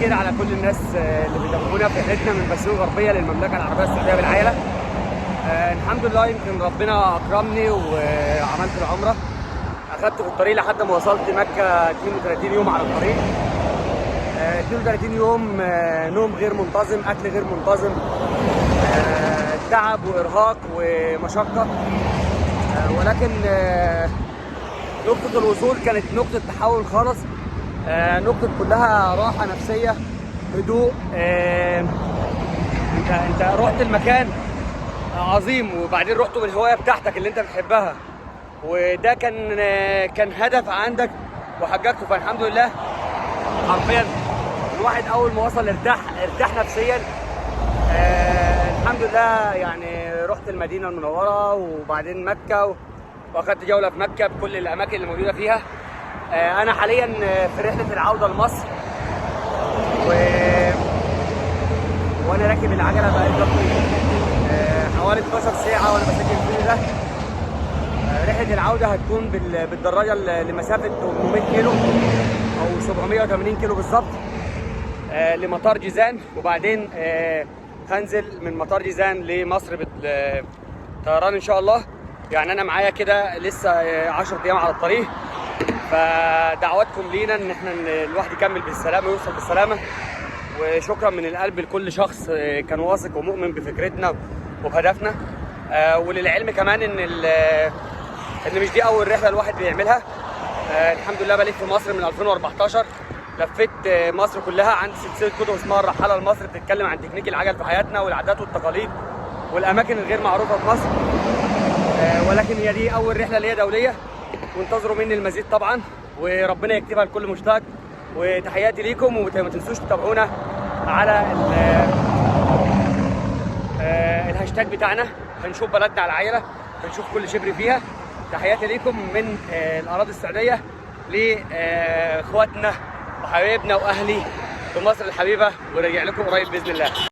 الخير على كل الناس اللي بيتابعونا في رحلتنا من بسيون الغربية للمملكة العربية السعودية بالعائلة. الحمد لله، يمكن ربنا اكرمني وعملت العمرة. اخدت في الطريق لحد ما وصلت مكة 32 يوم على الطريق. 32 يوم، نوم غير منتظم، اكل غير منتظم، تعب وارهاق ومشقة، ولكن نقطة الوصول كانت نقطة تحول خالص، نقطة كلها راحة نفسية، هدوء. انت رحت المكان عظيم، وبعدين رحت بالهواية بتاعتك اللي انت بتحبها، وده كان هدف عندك وحققته. فالحمد لله، حرفيا الواحد اول ما وصل ارتاح، ارتاح نفسيا. الحمد لله، يعني رحت المدينة المنورة وبعدين مكة، واخدت جولة في مكة بكل الأماكن اللي موجودة فيها. أنا حاليا في رحلة العودة لمصر، وأنا راكب العجلة بقالي حوالي 12 ساعة وأنا بسجل الفيديو ده. رحلة العودة هتكون بالدراجة لمسافة 800 كيلو أو 780 كيلو بالظبط لمطار جيزان، وبعدين هنزل من مطار جيزان لمصر بالطيران ان شاء الله. يعني انا معايا كده لسه 10 ايام على الطريق، فدعواتكم لينا ان احنا الواحد يكمل بالسلامة ويوصل بالسلامه. وشكرا من القلب لكل شخص كان واثق ومؤمن بفكرتنا وبهدفنا. وللعلم كمان ان مش دي اول رحله الواحد بيعملها. الحمد لله بلف في مصر من 2014، لفيت مصر كلها. عندي سلسلة كتب اسمها الرحاله لمصر، بتتكلم عن تكنيك العجل في حياتنا والعادات والتقاليد والاماكن الغير معروفة في مصر. ولكن هي دي اول رحله ليا دوليه، وانتظروا مني المزيد طبعا، وربنا يكتبها لكل مشتاق. وتحياتي ليكم، وما تنسوش تتابعونا على الهاشتاج بتاعنا. هنشوف بلدنا على العجلة، هنشوف كل شبر فيها. تحياتي ليكم من الاراضي السعودية لاخواتنا وحبايبنا واهلي في مصر الحبيبه، وراجع لكم قريب باذن الله.